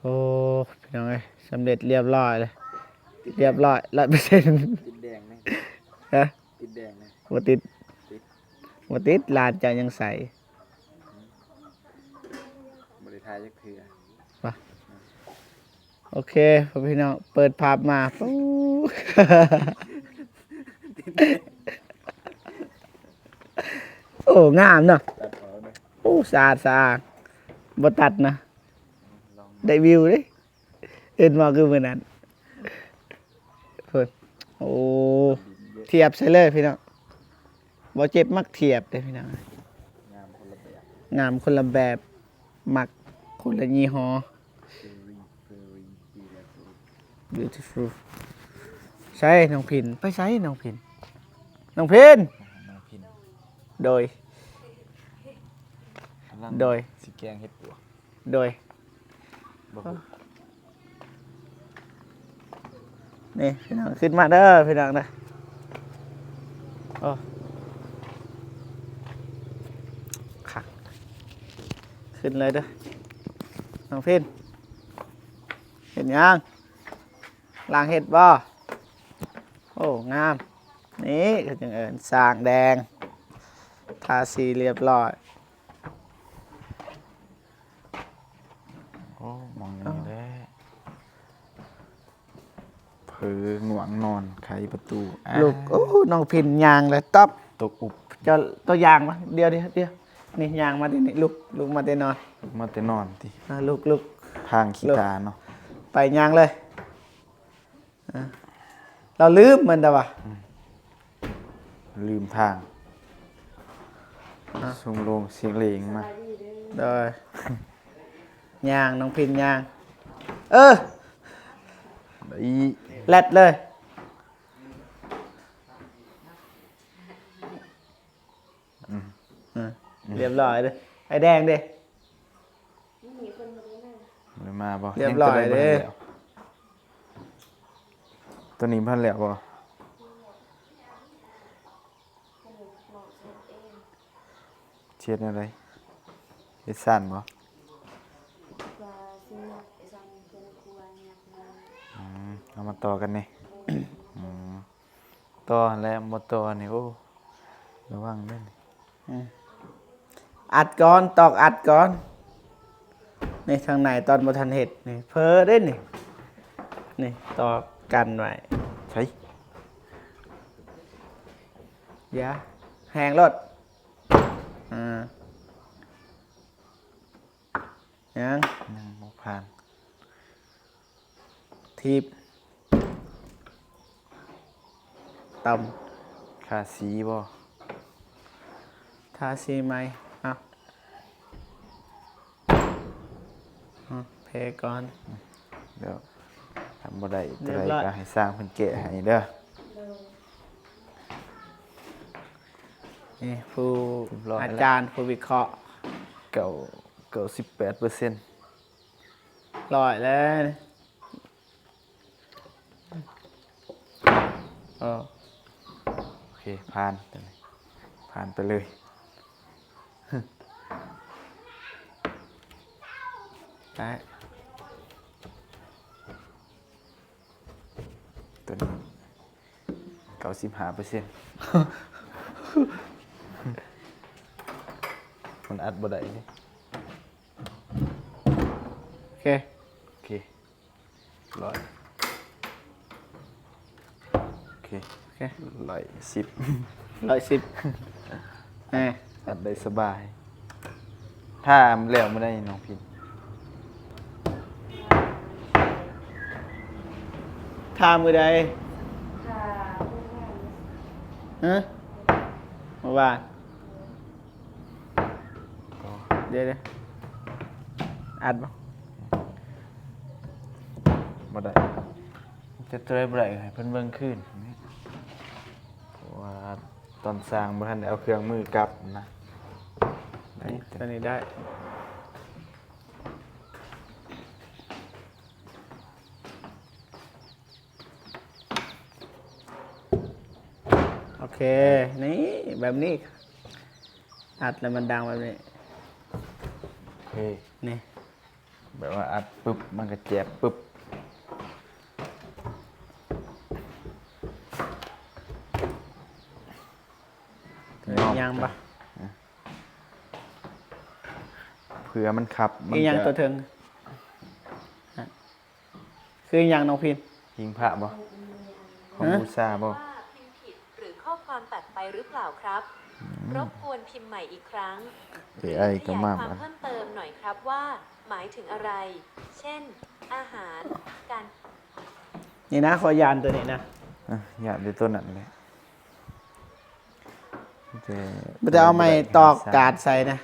ໂອ້ ພີ່ນ້ອງເອີຍ ສຳເລັດລຽບຮ້ອຍເລີຍ ລຽບຮ້ອຍ ຮ້ອຍເປີເຊັນ ຕິດແດງນະ ຮະ ຕິດແດງນະ ບໍ່ຕິດ ຕິດ ບໍ່ຕິດ ຫຼານເຈົ້າຍັງໃສ ບໍ່ໄດ້ຖ່າຍຈັກເທື່ອ ວ່າ ໂອເຄ ພໍ່ແມ່ພີ່ນ້ອງ ເປີດພາບມາ ໂອ້ ໂອ້ ງາມເນາະ ໂອ້ ສະອາດສະອ້າງ ບໍ່ຕັດນະ ໄດ້ວິວເດ້ ເຫັນບໍ່ ຄືມື້ນັ້ນ ເພິ່ນ ໂອ້ ທຽບໃສ່ເລີຍພີ່ນ້ອງ ບໍ່ເຈັບມັກທຽບເດ້ພີ່ນ້ອງ ງາມຄົນລະແບບ ງາມຄົນລະແບບ ມັກຄົນລະຍີ່ຫໍ້ Beautiful ໃສນ້ອງພິນ ໄປໃສນ້ອງພິນ ນ້ອງພິນ ນ້ອງພິນ ໂດຍ ກຳລັງ ໂດຍ ຊິແກງເຫັດປວກ ໂດຍ ບໍ່ຮູ້ ນີ້ພີ່ນ້ອງ ຂຶ້ນມາເດີພີ່ນ້ອງເດີ ໂອ້ ຄັກ ຂຶ້ນເລີຍເດີ ນ້ອງພິນ ເຮັດຫຍັງ ລ້າງເຫັດບໍ່? ໂອ້ ງາມ ນີ້ເຂົາຈຶ່ງເອີ້ນສ້າງແດງ ທາສີລຽບຮ້ອຍ ໂອ້ ມອງນີ້ແຫຼະ ເຜີງ່ວງນອນ ໄຂປະຕູ ລຸກ ອ່າ ໂອ້ ນ້ອງພິນຍ່າງແລ້ວຕັບ ຕົກອຸບ ເຈົ້າ ເຈົ້າຍ່າງມາ ດຽວ ດຽວ ດຽວ ນີ້ຍ່າງມາທີ່ນີ້ ລຸກ ລຸກມາແຕ່ນອນ ລຸກມາແຕ່ນອນຕິ ອ່າ ລຸກ ລຸກ ທາງຂີ້ຕາເນາະ ໄປຍ່າງເລີຍ ເອີ ລາວລືມແມ່ນແຕ່ວ່າ ອືມ ລືມທາງ ອ່າ ສົ່ງໂລງສຽງເລງມາ ໂດຍ ຍ່າງ ນ້ອງພິນຍ່າງ ເອີ ໄດ້ ແລ່ນເລີຍ ອືມ ອືມ ລຽບຮ້ອຍເດ້ ໄອ້ແດງເດ້ ບໍ່ໄດ້ມາບໍ່? ລຽບຮ້ອຍເດ້ ໂຕນີ້ບໍ່ທັນແລ້ວບໍ່? ຊິເຮັດແນວໃດ? ເຮັດຊັ້ນບໍ່? ອືມ ເອົາມາຕໍ່ກັນນີ້ ອືມ ຕໍ່ຫັ້ນແຫຼະ ບໍ່ຕໍ່ນີ້ ໂອ້ ລະວັງເດີ້ນີ້ ອືມ ອັດກ່ອນ ຕອກອັດກ່ອນ ນີ້ທາງໃນຕອນບໍ່ທັນເຮັດນີ້ ເຜີເດ້ນີ້ ນີ້ຕອກກັນໄວ້ ໃສ ຢ່າ ແຮງໂລດ ອ່າ ຍັງ ຍັງບໍ່ຜ່ານ ຖີບ ຕຳ ທາສີບໍ່? ທາສີໃໝ່ ເອົາ ເພກ່ອນ ດຽວ ຄັນບໍ່ໄດ້ໂຕໃດກໍໃຫ້ຊ່າງເພິ່ນແກະໃຫ້ເດີ ນີ້ຜູ້ ອາຈານຜູ້ວິເຄາະ ເກົ້າ ເກົ້າສິບແປດເປີເຊັນ ຮ້ອຍແລ້ວ ເອີ ໂອເຄ ຜ່ານ ຜ່ານໄປເລີຍ ໄດ້ ໂຕນີ້ເກົ້າສິບຫ້າເປີເຊັນ ມັນອັດບໍ່ໄດ້ເດ້ ໂອເຄ ໂອເຄ ຮ້ອຍ ໂອເຄ ໂອເຄ ຮ້ອຍສິບ ຮ້ອຍສິບ ແໝ ອັດໄດ້ສະບາຍ ຖ້າແລ້ວມື້ໃດນ້ອງພິນ? ຖ້າມື້ໃດ? ຖ້າມື້ວານ ຮະ? ມື້ວານ ດຽວໆ ອັດບໍ່? ບໍ່ໄດ້ ຈະເຈີບໍ່ໄດ້ ໃຫ້ເພິ່ນເບິ່ງຄືນ ເພາະວ່າຕອນຊ່າງບໍ່ທັນໄດ້ເອົາເຄື່ອງມືກັບນະ ໄດ້ ນີ້ ໂຕນີ້ໄດ້ ໂອເຄ ນີ້ ແບບນີ້ ອັດແລ້ວມັນດັງແບບນີ້ ໂອເຄ ນີ້ ແບບວ່າອັດປຶບ ມັນກໍແຈບປຶບ. ຍ່າງປະ? ເພື່ອມັນຂັບ ມັນ ອີຫຍັງ ຈະ ຕົວເທິງ? ຄືຫຍັງນ້ອງພິນ? ຫິ້ງພະບໍ່? ຂອງ ຮະ? ບູຊາບໍ່? ว่าพิมพ์ผิดหรือข้อความตัดไปหรือเปล่าครับ อืม รบกวนพิมพ์ใหม่อีกครั้ง เอไอ หรือขยายความเพิ่มเติมหน่อยครับว่าหมายถึงอะไร เช่น อาหาร การ ນີ້ນະ ຂ້ອຍຢ້ານຕົວນີ້ນະ ອ່ະ ຢ້ານແຕ່ຕົວນັ້ນແຫຼະ ແຕ່ ບໍ່ໄດ້ເອົາໄມ້ຕອກກາດໃສ່ນະ.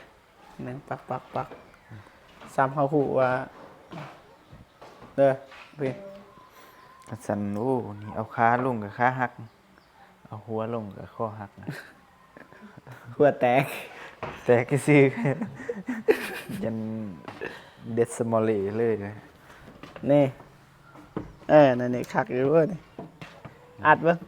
ແມ່ນ ປັກໆໆ ຊ້ຳເຮົາຮູ້ວ່າ ເດີ ເພິ່ນ ຄັນຊັ້ນ ໂອ້ ນີ້ເອົາຂາລົງກໍຂາຫັກ ເອົາຫົວລົງກໍຄໍຫັກ ຫົວແຕກ ແຕກຊື່ໆ ຢ້ານເດັດສະມໍເລເລີຍ ນີ້ ເອີ ນັ້ນນີ້ ຄັກຢູ່ເວີ້ຍ ອັດເບິ່ງ.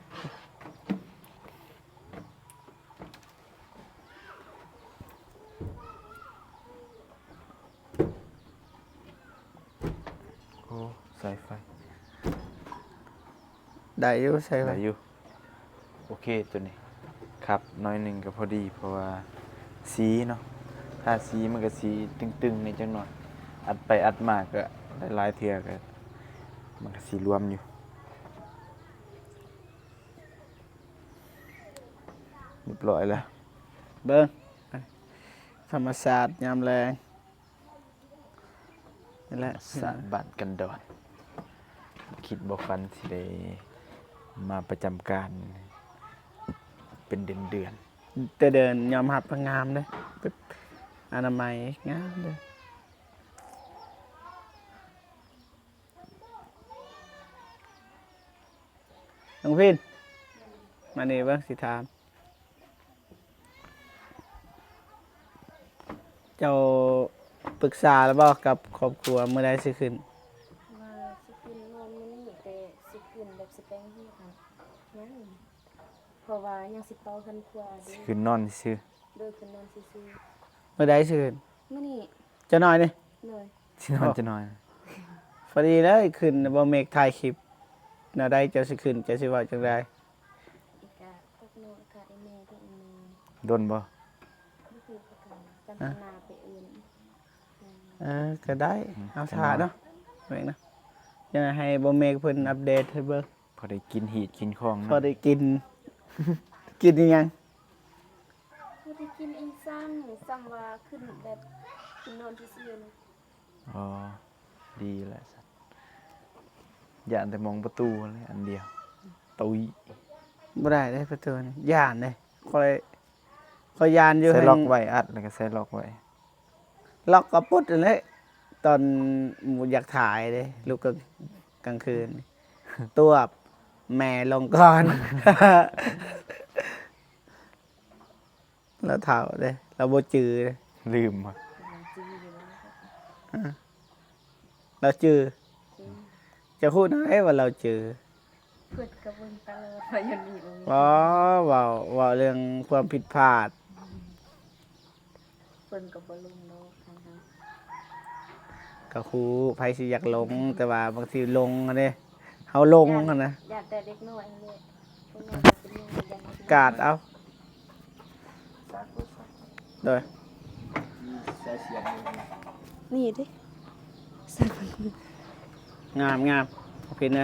ໂອ້ ສາຍໄຟ ໄດ້ຢູ່ ສາຍໄຟ ໄດ້ຢູ່. ໂອເຄ ຕົວນີ້ຂັບໜ້ອຍໜຶ່ງກໍພໍດີ ເພາະວ່າສີເນາະ ທາສີມັນກໍສີຕຶງໆ ແດ່ຈັກໜ້ອຍ ອັດໄປອັດມາກໍຫຼາຍໆເທື່ອກໍ ມັນກໍສີລວມຢູ່. ຮຽບຮ້ອຍແລ້ວ ເບິ່ງ ທຳມະຊາດຍາມແລງ ນີ້ແຫຼະ ທຳມະຊາດບ້ານກັນດອນ ຄິດບໍ່ຝັນຊິໄດ້ມາປະຈຳການເປັນເດືອນໆ ແຕ່ເດີນຍອມຮັບວ່າງາມເດ້ ແບບອະນາໄມງາມເດ້. ນ້ອງພິນ ມານີ້ເບິ່ງ ຊິຖາມ ເຈົ້າປຶກສາແລ້ວບໍ່ກັບຄອບຄົວ ມື້ໃດຊິຂຶ້ນ? ວ່າຊິຂຶ້ນນອນມື້ນີ້ ແຕ່ຊິຂຶ້ນແບບຊິແປງເຮືອນຫັ້ນ ຍັງ ເພາະວ່າຍັງຊິຕໍ່ເຮືອນຄົວເດ້ ຊິຂຶ້ນນອນຊື່ ໂດຍ ຂຶ້ນນອນຊື່ໆ. ມື້ໃດຊິຂຶ້ນ? ມື້ນີ້ ຈັກໜ້ອຍນີ້ ໂດຍ ຊິນອນຈັກໜ້ອຍ ພໍດີເລີຍຂຶ້ນ ບໍ່ເມກຖ່າຍຄລິບ ແນວໃດເຈົ້າຊິຂຶ້ນ ເຈົ້າຊິເວົ້າຈັ່ງໃດ? ອີກກະຕົກນອນກະອີແມ່ ອີແມ່ ດົນບໍ່? ບໍ່ຮູ້ຄືກັນ ຈັນທະນາໄປເອີ້ນ. ເອີ ກະໄດ້ ອືມ ເອົາຖ້າເນາະ ເມກເນາະ ຍັງໃຫ້ບໍ່ເມກເພິ່ນອັບເດດໃຫ້ເບິ່ງ ພໍໄດ້ກິນຮີດກິນຄອງ ພໍໄດ້ກິນ ກິນອີ່ຫຍັງ? ບໍ່ໄດ້ກິນອີ່ຫຍັງ ສ່ຳວ່າຂຶ້ນແບບຂຶ້ນນອນຊື່ໆ. ອໍ ດີແລ້ວຊັ້ນ ຢ້ານແຕ່ມອງປະຕູຫັ້ນແຫຼະ ອັນດຽວ ຕຸ້ຍ ບໍ່ໄດ້ເດ້ປະຕູນີ້ ຢ້ານເດ້ ຂ້ອຍ ຂ້ອຍຢ້ານຢູ່ ໃສ່ລັອກໄວ້ ອັດແລ້ວກໍໃສ່ລັອກໄວ້ ລັອກກໍປົດຫັ້ນແຫຼະ ຕອນຢາກຖ່າຍເດ້ ລຸກກາງ ກາງຄືນ ຕວບ ແມ່ລົງກ່ອນ. ລາວເຖົ້າເດ້ ລາວບໍ່ຈື່ເດ້ ລືມ ລາວຈື່ຢູ່ ອາ ລາວຈື່ ຈື່ ເຈົ້າຮູ້ແນວໃດວ່າລາວຈື່? ເພິ່ນກໍເບິ່ງຕະຫຼອດວ່າຢູ່ນີ້ບໍ່ມີ ບໍ່ ເວົ້າ ເວົ້າເລື່ອງຄວາມຜິດພາດ ເພິ່ນກໍບໍ່ລົງດອກ ທາງເຮົາ ກໍຮູ້ ໃຜຊິຢາກລົງ ແຕ່ວ່າບາງທີລົງຫັ້ນເດ້ ເຮົາລົງຫັ້ນນະ ຢ້ານແຕ່ເດັກນ້ອຍຫັ້ນແຫຼະ ຜູ້ໃຫຍ່ກໍເປັນຫຍັງ ກາດເອົາ ໂດຍ ມີສາຍສຽນຢູ່ ນີ້ເດ້ ງາມໆ ເປັນໄງ?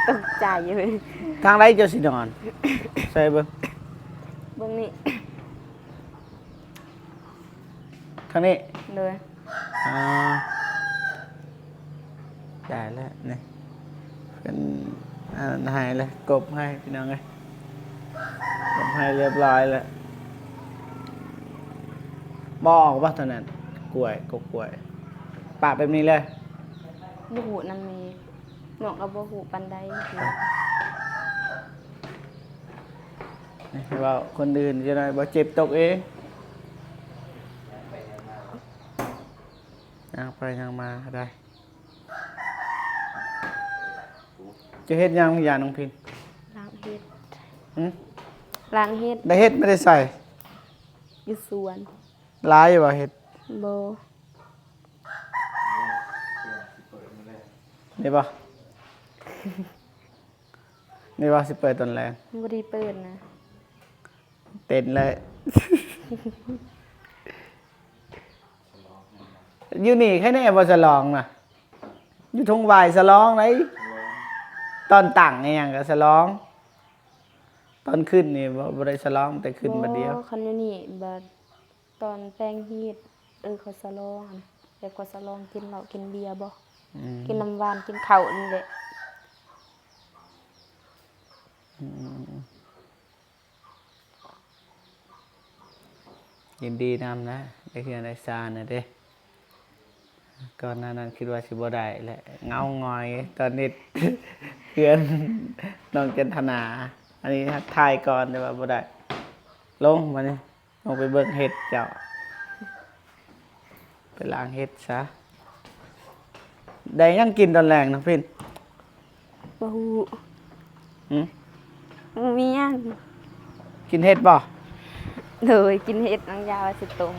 ຕົກໃຈເລີຍ ທາງໃດເຈົ້າຊິນອນ? ໃສ່ເບິ່ງ ເບິ່ງນີ້ ທາງນີ້ ໂດຍ ອ່າ ໄດ້ແລ້ວນີ້ ເພິ່ນອັນນັ້ນໃຫ້ແລ້ວ ກົບໃຫ້ພີ່ນ້ອງເອີຍ ກົບໃຫ້ຮຽບຮ້ອຍແລ້ວ ບໍ່ອອກບໍ່ ເທົ່ານັ້ນ ກ້ວຍ ກົບກ້ວຍ ປະແບບນີ້ເລີຍ ບໍ່ຮູ້ນຳແມ່ ນ້ອງກໍບໍ່ຮູ້ປານໃດ ນີ້ເວົ້າຄົນອື່ນຈັກໜ້ອຍ ບໍ່ເຈັບຕົກເອງ ຍ່າງໄປຍ່າງມາກໍໄດ້. ເຈົ້າເຮັດຫຍັງ ຍານ້ອງພິນ? ລ້າງເຫັດ. ຫຶ? ລ້າງເຫັດ. ໄດ້ເຫັດມາແຕ່ໃສ? ຢູ່ສວນ. ຫຼາຍຢູ່ບໍ່ເຫັດ? ບໍ່. ນີ້ບໍ່? ນີ້ບໍ່ ຊິເປີດຕອນແລງ? ບໍ່ໄດ້ເປີດນະ. ເຕັ້ນເລີຍ. ຢູ່ນີ້ໃຄແນ່ບໍ່ສະຫຼອງນະ? ຢູ່ທົ່ງຫວາຍສະຫຼອງໄດ໋. ຕອນຕັ້ງອີ່ຫຍັງກໍສະຫຼອງ. ຕອນຂຶ້ນນີ້ບໍ່ ບໍ່ໄດ້ສະຫຼອງ ແຕ່ຂຶ້ນບາດດຽວ. ບໍ່ ຄັນຢູ່ນີ້ບາດ ຕອນແປງຮີດ ເອີ ເຂົາສະຫຼອງຫັ້ນນະ ແບບເຂົາສະຫຼອງກິນເຫຼົ້າກິນເບຍບໍ? ອືມ ກິນນ້ຳຫວານ ກິນເຂົ້ານີ້ແຫຼະ. ອືມ ຍິນດີນຳນະ ໄດ້ເຮືອນໄດ້ຊານແລ້ວເດ້. ກ່ອນໜ້ານັ້ນຄິດວ່າຊິບໍ່ໄດ້ແຫຼະ ເງົາຫງອຍຕອນນີ້ ເຮືອນນ້ອງຈັນທະນາ. ອັນນີ້ຖ່າຍກ່ອນ ແຕ່ວ່າບໍ່ໄດ້ລົງ ບາດນີ້ ລົງໄປເບິ່ງເຫັດເຈົ້າ ໄປລ້າງເຫັດຊະ. ໄດ້ຫຍັງກິນຕອນແລງນ້ອງພິນ? ບໍ່ຮູ້. ຫື? ບໍ່ມີຫຍັງ. ກິນເຫັດບໍ່? ໂດຍ ກິນເຫັດ ນ້ອງຢາວ່າຊິຕົ້ມ.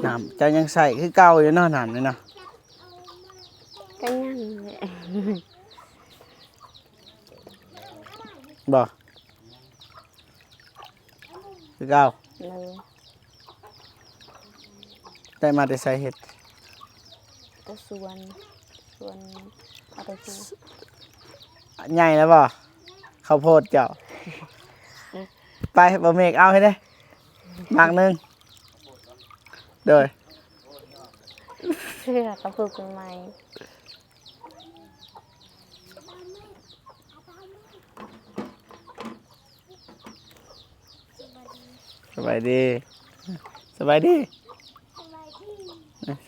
ນ້ຳເຈົ້າຍັງໃສຄືເກົ່າຢູ່ເນາະ ນ້ຳນີ້ເນາະ? ກໍຍັງແຫຼະ. ບໍ່? ຄືເກົ່າ. ໂດຍ. ໄດ້ມາແຕ່ໃສເຫັດ? ແຕ່ສວນ ສວນເອົາໄປປູກ. ໃຫຍ່ແລ້ວບໍ່ ເຂົ້າໂພດເຈົ້າ? ໄປ ບໍ່ເມກເອົາໃຫ້ເດ້ ໝາກໜຶ່ງ. ໂດຍ. ເພື່ອກະປູກໃໝ່. ສະບາຍດີ ສະບາຍດີ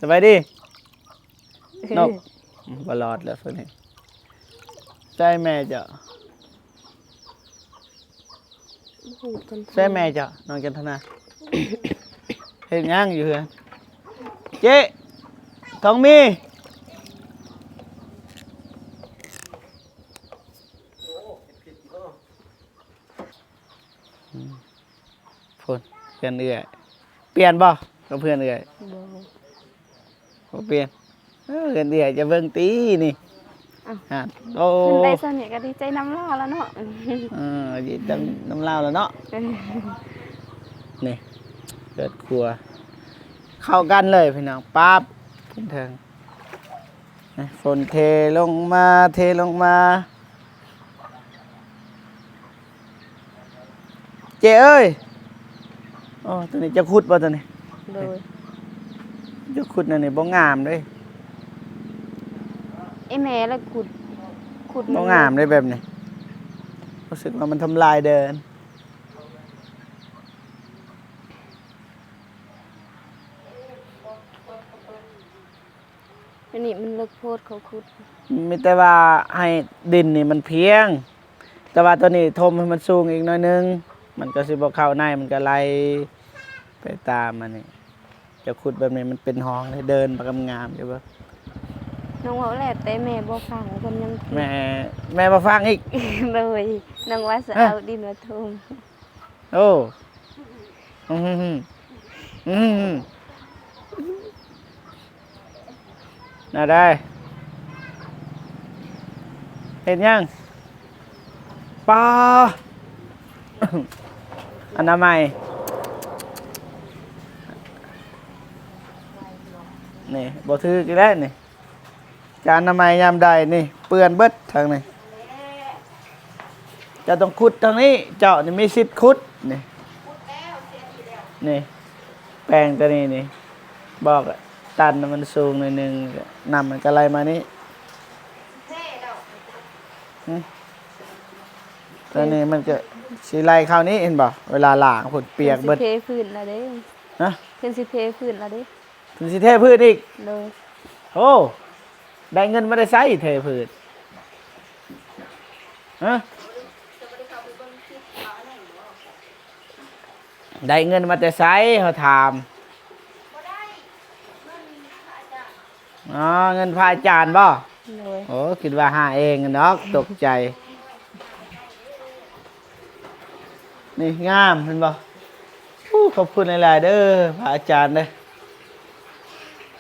ສະບາຍດີ ນົກ. ບໍ່ລອດແລ້ວໂຕນີ້. ໃສແມ່ເຈົ້າ? ໃສແມ່ເຈົ້າ ນ້ອງຈັນທະນາ? ເຮັດຫຍັງຢູ່ເຮືອນ? ເຈ້ ທອງມີ. ພຸ້ນ ເພື່ອນເອື້ອຍ. ປ່ຽນບໍ່ກັບເພື່ອນເອື້ອຍ? ບໍ່ ບໍ່ປ່ຽນ. ເອີ ເຮືອນເອື້ອຍຈະເບິ່ງຕີນີ້. ອ້າວ ໂອ້ ຂຶ້ນໄດ້ສ່ຳນີ້ກໍດີໃຈນຳລາວແລ້ວເນາະ. ເອີ ດີໃຈນຳລາວແລ້ວເນາະ. ເອີ ນີ້ເຮືອນຄົວ ເຂົ້າກັນເລີຍພີ່ນ້ອງ. ປັບ ຂຶ້ນເທິງ. ຝົນເທລົງມາ ເທລົງມາ. ເຈ້ເອີຍ ໂອ້ ໂຕນີ້ເຈົ້າຂຸດບໍ່ໂຕນີ້? ໂດຍ. ເຈົ້າຂຸດແນວນີ້ບໍ່ງາມເດ້. ເອີ ແມ່ລະຂຸດ ຂຸດ ບໍ່ງາມເດ້ແບບນີ້. ຮູ້ສຶກວ່າມັນທຳລາຍເດີນ. ອັນນີ້ມັນເລິກໂພດ ເຂົາຂຸດ. ມີແຕ່ວ່າໃຫ້ດິນນີ້ມັນພຽງ, ແຕ່ວ່າໂຕນີ້ຖົມໃຫ້ມັນສູງອີກໜ້ອຍໜຶ່ງ, ມັນກໍຊິບໍ່ເຂົ້າໃນ, ມັນກໍໄຫຼໄປຕາມອັນນີ້. ເຈົ້າຂຸດແບບນີ້ມັນເປັນຮ່ອງເດ້, ເດີນບັກງາມໆຢູ່ເບິ່ງ. ນ້ອງເວົ້າແລ້ວ ແຕ່ແມ່ບໍ່ຟັງ, ເພິ່ນຍັງ ແມ່ ແມ່ບໍ່ຟັງອີກ. ໂດຍ, ນ້ອງວ່າຊິເອົາດິນມາຖົມ. ໂອ້ ອືມ ອືມ ແນວໃດ? ເຮັດຫຍັງ? ປາ ອະນາໄມ ນີ້ ບໍ່ຖືກອີກແລ້ວນີ້. ຈານອະນາໄມຍາມໃດນີ້ ເປື້ອນເບິດທາງນີ້. ເຈົ້າຕ້ອງຂຸດທາງນີ້, ເຈົ້ານີ້ມີສິດຂຸດນີ້. ນີ້ ແປງຕົວນີ້ນີ້ ບອກຕັນໃຫ້ມັນສູງໜ້ອຍໜຶ່ງ, ນ້ຳມັນກໍໄຫຼມານີ້. ຫຶ? ຕົວນີ້ມັນກໍຊິໄຫຼເຂົ້ານີ້, ເຫັນບໍ່? ເວລາລ້າງພຸ້ນ ປຽກເບິດ. ເພິ່ນຊິເທພື້ນລະເດ້. ຮະ? ເພິ່ນຊິເທພື້ນລະເດ້. ເພິ່ນຊິເທພື້ນອີກ? ໂດຍ. ໂອ້ ໄດ້ເງິນມາແຕ່ໃສເທພື້ນ? ຮະ? ໄດ້ເງິນມາແຕ່ໃສ ເຮົາຖາມ? ອໍ ເງິນພະອາຈານບໍ? ໂດຍ. ໂອ້ ຄິດວ່າຫາເອງດອກ ຕົກໃຈ. ນີ້ງາມ ເຫັນບໍ່? ໂອ້ ຂອບຄຸນຫຼາຍໆເດີ ພະອາຈານເດີ.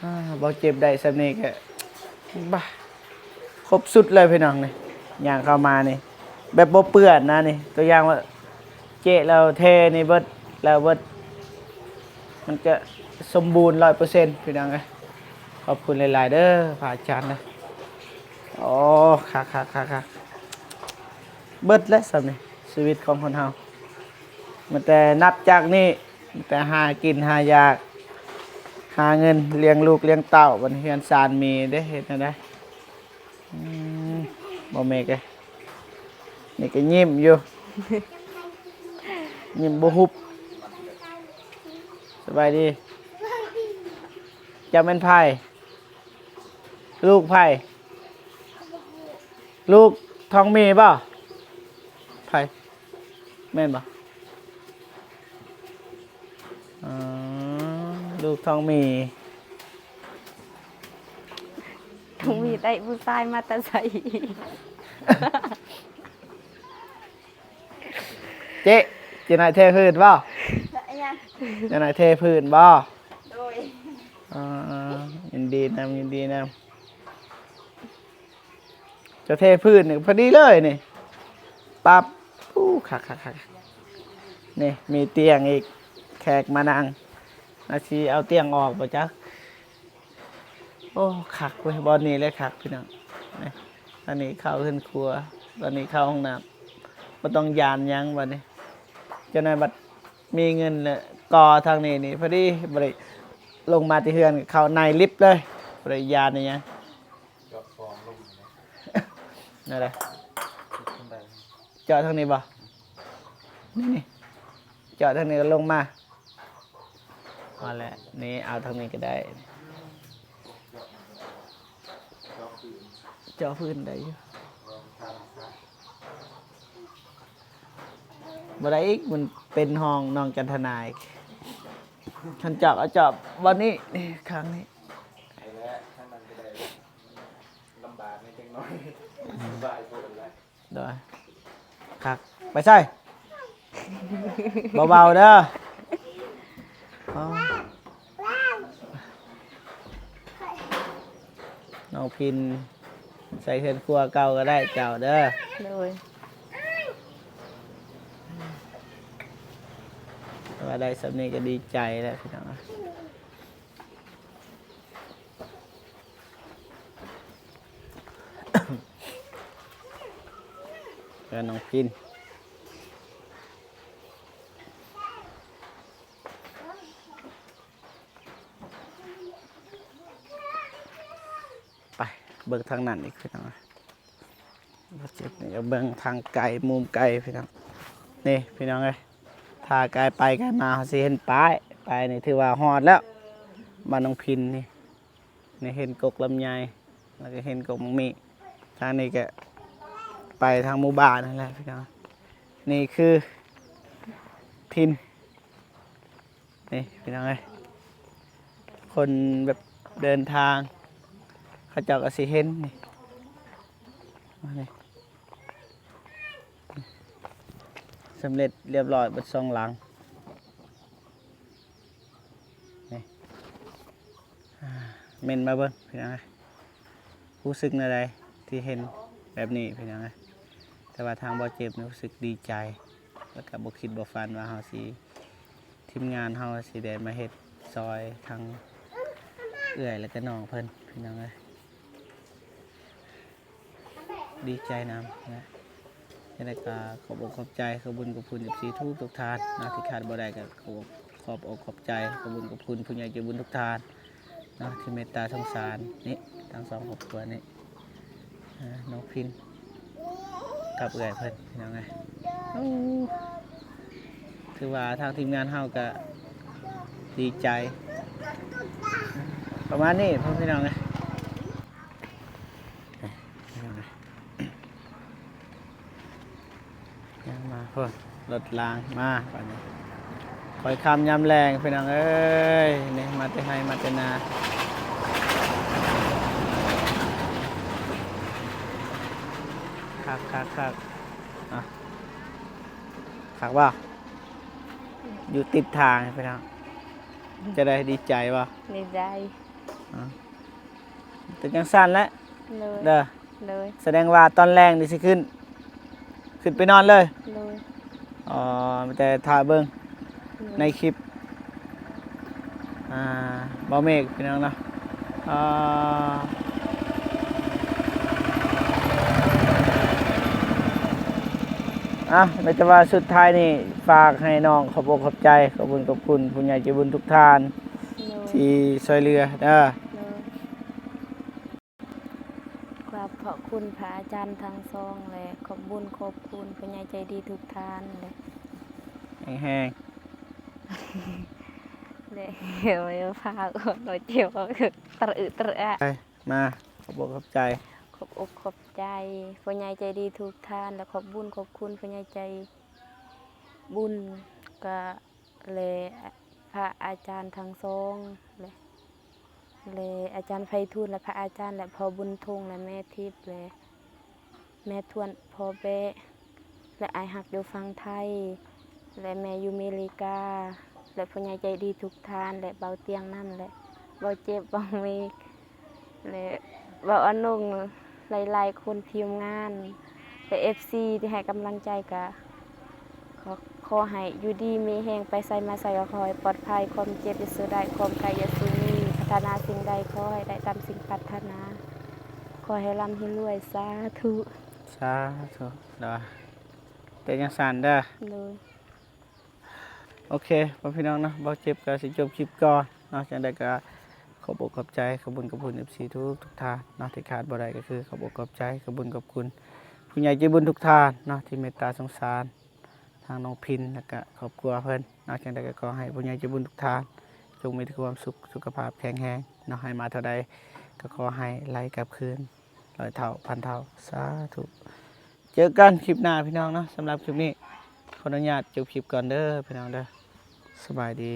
ອາ ບໍ່ເຈັບໄດ້ສ່ຳນີ້ກະ ບາ ຄົບຊຸດເລີຍພີ່ນ້ອງນີ້ ຍ່າງເຂົ້າມານີ້ ແບບບໍ່ເປື້ອນນະນີ້. ຕົວຢ່າງວ່າເຈະແລ້ວເທນີ້ເບິດ ແລ້ວເບິດ ມັນກະສົມບູນຮ້ອຍເປີເຊັນພີ່ນ້ອງເອີຍ. ຂອບຄຸນຫຼາຍໆເດີ ພະອາຈານເດີ. ໂອ້ ຄັກໆໆໆ ເບິດແລ້ວສ່ຳນີ້ ຊີວິດຂອງຄົນເຮົາ ມີແຕ່ນັບຈາກນີ້ ມີແຕ່ຫາກິນຫາຢາກ ຫາເງິນລ້ຽງລູກລ້ຽງເຕົ້າ. ບັດນີ້ເຮືອນຊານມີເດ້ ເຮັດແນວໃດ? ອືມ ບໍ່ແມ່ນກະ ນີ້ກະຍິ້ມຢູ່ ຍິ້ມບໍ່ຫຸບ. ສະບາຍດີ. ເຈົ້າແມ່ນໃຜ? ລູກໃຜ? ລູກທອງໝີ່ບໍ? ໃຜ? ແມ່ນບໍ? ອໍ ລູກທອງໝີ່. ທອງໝີ່ໄດ້ຜູ້ຊາຍມາແຕ່ໃສ? ເຈ ເຈນາຍເທພື້ນບໍ? ເຈນາຍເທພື້ນບໍ? ໂດຍ. ອໍ ຍິນດີນຳ ຍິນດີນຳ. ເຈົ້າເທພື້ນນີ້ພໍດີເລີຍນີ້ ປັບ. ໂອ້ ຄັກໆໆ ນີ້ມີຕຽງອີກ ແຂກມານັ່ງ ອາ ຊິເອົາຕຽງອອກບໍ່ຈັກ. ໂອ້ ຄັກເວີຍ ບ່ອນນີ້ແຫຼະຄັກພີ່ນ້ອງ. ນີ້ ອັນນີ້ເຂົ້າເຮືອນຄົວ ອັນນີ້ເຂົ້າຫ້ອງນ້ຳ ບໍ່ຕ້ອງຢ້ານຫຍັງບັດນີ້. ເຈົ້ານາຍບັດມີເງິນແລ້ວ ກໍ່ທາງນີ້ນີ້ ພໍດີ ບໍ່ໄດ້ລົງມາແຕ່ເຮືອນ ເຂົ້າໃນລິບເລີຍ ບໍ່ໄດ້ຢ້ານອີຫຍັງ. ເຈາະສອງລຸ່ມ ແນວໃດ? ເຈາະທາງໃດ? ເຈາະທາງນີ້ບໍ່? ນີ້ ນີ້ ເຈາະທາງນີ້ກໍລົງມາ. ພໍແລ້ວ ນີ້ເອົາທາງນີ້ກໍໄດ້. ເຈາະພື້ນ ເຈາະພື້ນໄດ້ຢູ່. ບໍ່ໄດ້ອີກ ມັນເປັນຫ້ອງນ້ອງຈັນທະນາອີກ. ຄັນຈອບ ເອົາຈອບບ່ອນນີ້ ນີ້ ຂ້າງນີ້. ໄປແລ້ວ ທາງນັ້ນກໍໄດ້ ລຳບາກແດ່ຈັກໜ້ອຍ ສະບາຍໂພດແລ້ວ. ໂດຍ ຄັກ. ໄປໃສ? ເບົາໆເດີ. ອໍ ນ້ອງພິນ ໃສ່ເຮືອນຄົວເກົ່າກໍໄດ້ເຈົ້າເດີ. ໂດຍ. ແຕ່ວ່າໄດ້ສ່ຳນີ້ກໍດີໃຈແລ້ວພີ່ນ້ອງ. ເຮືອນນ້ອງພິນ. ໄປເບິ່ງທາງນັ້ນອີກພີ່ນ້ອງ. ບໍ່ເຈັບນີ້ ເບິ່ງທາງໄກ ມຸມໄກພີ່ນ້ອງ. ນີ້ພີ່ນ້ອງເອີຍ ຖ້າໄກໄປໄກມາ ເຮົາຊິເຫັນປ້າຍ. ປ້າຍນີ້ຖືວ່າຮອດແລ້ວ ບ້ານນ້ອງພິນນີ້. ນີ້ເຫັນກົກລຳໄຍ ແລ້ວກໍເຫັນກົກໝາກມີ້. ທາງນີ້ກໍໄປທາງໝູ່ບ້ານນັ້ນແຫຼະພີ່ນ້ອງ. ນີ້ຄືຖິ່ນ ນີ້ພີ່ນ້ອງເອີຍ ຄົນແບບເດີນທາງ ເຂົາເຈົ້າກໍຊິເຫັນນີ້ ນີ້ ສຳເລັດລຽບຮ້ອຍເບິດສອງຫຼັງນີ້. ເມັນມາເບິ່ງພີ່ນ້ອງເອີຍ ຮູ້ສຶກແນວໃດທີ່ເຫັນແບບນີ້ພີ່ນ້ອງເອີຍ. ແຕ່ວ່າທາງບໍ່ເຈັບນີ້ຮູ້ສຶກດີໃຈ ແລ້ວກໍບໍ່ຄິດບໍ່ຝັນວ່າເຮົາຊິ ທີມງານເຮົາຊິໄດ້ມາເຮັດຊ່ອຍທັງເອື້ອຍ ແລ້ວກໍນ້ອງເພິ່ນພີ່ນ້ອງເອີຍ. ດີໃຈນຳນະ. ຈັ່ງໃດກໍຂອບອົກຂອບໃຈ ຂອບບຸນຂອບຄຸນ ເອັຟຊີ ທຸກໆທ່ານເນາະ ທີ່ຂາດບໍ່ໄດ້ກໍຂອບ ຂອບອົກຂອບໃຈ ຂອບບຸນຂອບຄຸນຜູ້ໃຫຍ່ໃຈບຸນທຸກທ່ານເນາະ ທີ່ເມດຕາສົງສານນີ້ ທັງສອງຄອບຄົວນີ້ ເອີ ນ້ອງພິນກັບເອື້ອຍເພິ່ນ ພີ່ນ້ອງເອີຍ. ໂອ້ ຖືວ່າທາງທີມງານເຮົາກໍດີໃຈ ປະມານນີ້ພີ່ນ້ອງເອີຍ. ຍັງມາພຸ້ນ ລົດລາງມາບາດນີ້. ຂ້ອຍຄ່ຳຍາມແລງພີ່ນ້ອງເອີຍ ນີ້ມາແຕ່ໄຮ່ມາແຕ່ນາ ຄັກໆໆ ອ່ະ ຄັກບໍ່? ຢູ່ຕິດທາງພີ່ນ້ອງ ຈະໄດ້ດີໃຈບໍ່? ດີໃຈ ອ່ະ ເປັນຈັ່ງຊັ້ນແຫຼະ ໂດຍ ເດີ ໂດຍ ສະແດງວ່າຕອນແລງນີ້ຊິຂຶ້ນ ຂຶ້ນໄປນອນເລີຍ ໂດຍ ອໍ ມີແຕ່ຖ້າເບິ່ງ ໂດຍ ໃນຄລິບ ອ່າ ບໍ່ເມກພີ່ນ້ອງເນາະ ອ່າ ອ່ະ ມີແຕ່ວ່າສຸດທ້າຍນີ້ ຝາກໃຫ້ນ້ອງຂອບອົກຂອບໃຈ ຂອບຄຸນຂອບຄຸນຜູ້ໃຫຍ່ໃຈບຸນທຸກທ່ານ ໂດຍ ທີ່ຊ່ວຍເຫຼືອເດີ ໂດຍ ຂອບພະຄຸນພະອາຈານທັງສອງ ແລະ ຂອບບຸນຂອບຄຸນຜູ້ໃຫຍ່ໃຈດີທຸກທ່ານ ແລະ ແຮງໆ ແລະ ພາກອອກໜ້ອຍເຈັບ ຕະອຶຕະອະ ໄປ ມາ ຂອບອົກຂອບໃຈ ຂອບອົກຂອບໃຈຜູ້ໃຫຍ່ໃຈດີທຸກທ່ານ ແລະ ຂອບບຸນຂອບຄຸນຜູ້ໃຫຍ່ໃຈບຸນ ກະ ແລະ ພະອາຈານທັງສອງ ແລະ ແລະ ອາຈານໄພທູນ ແລະ ພະອາຈານ ແລະ ພໍ່ບຸນທົງ ແລະ ແມ່ທິບ ແລະ ແມ່ທວນ ພໍ່ແປະ ແລະ ອ້າຍຮັກຢູ່ຝັ່ງໄທ ແລະ ແມ່ຢູ່ເມລິກາ ແລະ ຜູ້ໃຫຍ່ໃຈດີທຸກທ່ານ ແລະ ເບົາຕຽງນຳ ແລະ ເບົາເຈັບ ເບົາເມກ ແລະ ເບົາອານົງ ຫຼາຍໆຄົນ ທີມງານ ແລະ ເອັຟຊີ ທີ່ໃຫ້ກຳລັງໃຈ ກະ ຂໍ ຂໍໃຫ້ຢູ່ດີມີແຮງ ໄປໃສມາໃສກໍຂໍໃຫ້ປອດໄພ ຄວາມເຈັບຢ່າສູ່ໄດ້ ຄວາມໄຂ້ຢ່າສູ່ມີ ປາດຖະໜາສິ່ງໃດຂໍໃຫ້ໄດ້ຕາມສິ່ງປາດຖະໜາ ຂໍໃຫ້ລ່ຳໃຫ້ລວຍ ສາທຸ ສາທຸ ເດີ ເປັນຈັ່ງຊັ້ນເດີ ໂດຍ ໂອເຄ ພໍ່ພີ່ນ້ອງເນາະ ເບົາເຈັບກໍຊິຈົບຄລິບກ່ອນເນາະ ຈັ່ງໃດກໍຂອບອົກຂອບໃຈ ຂອບບຸນຂອບຄຸນ ເອັຟຊີ ທຸກໆທ່ານເນາະ ທີ່ຂາດບໍ່ໄດ້ກໍຄືຂອບອົກຂອບໃຈ ຂອບບຸນຂອບຄຸນຜູ້ໃຫຍ່ໃຈບຸນທຸກທ່ານເນາະ ທີ່ເມດຕາສົງສານ ທາງນ້ອງພິນ ແລ້ວກະຄອບຄົວເພິ່ນເນາະ ຈັ່ງໃດກໍຂໍໃຫ້ຜູ້ໃຫຍ່ໃຈບຸນທຸກທ່ານ ຈົ່ງມີແຕ່ຄວາມສຸກ ສຸຂະພາບແຂງແຮງເນາະ ໃຫ້ມາເທົ່າໃດກໍຂໍໃຫ້ໄຫຼກັບຄືນຮ້ອຍເທົ່າພັນເທົ່າ ສາທຸ ເຈີກັນຄລິບໜ້າພີ່ນ້ອງເນາະ ສຳລັບຄລິບນີ້ຂໍອະນຸຍາດຈົບຄລິບກ່ອນເດີພີ່ນ້ອງເດີ ສະບາຍດີ.